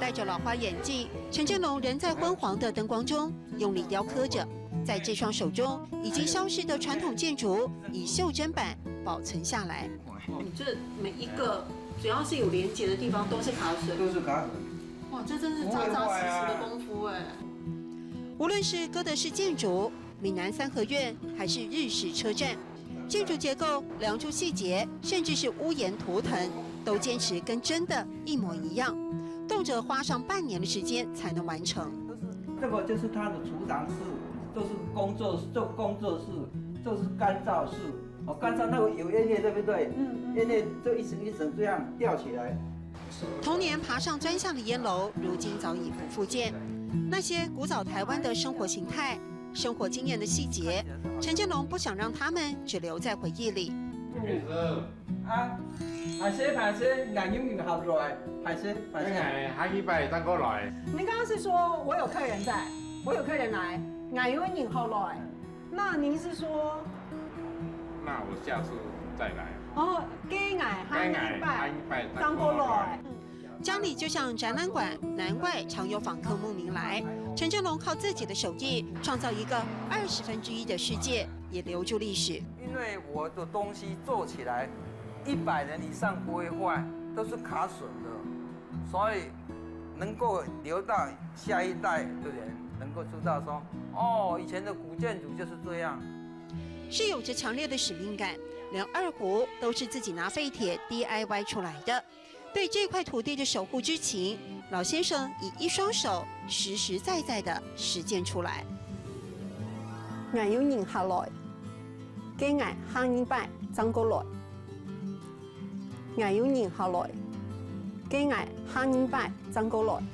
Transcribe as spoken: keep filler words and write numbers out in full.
戴着老花眼镜，陈正龙仍在昏黄的灯光中用力雕刻着。在这双手中，已经消失的传统建筑以袖珍版保存下来。你这每一个只要是有连接的地方都是卡榫。都是卡榫。哇，这真是扎扎实实的功夫哎。无论是哥德式建筑、岭南三合院，还是日式车站，建筑结构、梁柱细节，甚至是屋檐图腾，都坚持跟真的一模一样，动辄花上半年的时间才能完成。这个就是他的储藏室，就是工作做工作室，就是干燥室。哦，干燥那个油烟味对不对？嗯，烟味就一层一层这样吊起来。童年爬上砖巷的烟楼，如今早已不复见。那些古早台湾的生活形态、生活经验的细节，陈建龙不想让他们只留在回忆里。啊，歹势歹势，硬有人合落来，歹势歹势。哎，下一擺再過來。您刚刚是说我有客人在，我有客人来，硬有人合落来，那您是说？那我下次再來。哦，該𠊎下一擺再過來。家里就像展览馆，难怪常有访客慕名来。陈正龙靠自己的手艺创造一个二十分之一的世界，也留住历史。因为我的东西做起来一百年以上不会坏，都是卡榫的，所以能够留到下一代的人能够知道说，哦，以前的古建筑就是这样。是有着强烈的使命感，连二胡都是自己拿废铁 D I Y 出来的。对这块土地的守护之情，老先生以一双手实实在在的实践出来。硬有人合落来，該𠊎下一擺再過來。硬有人合落来，該𠊎下一擺再過來。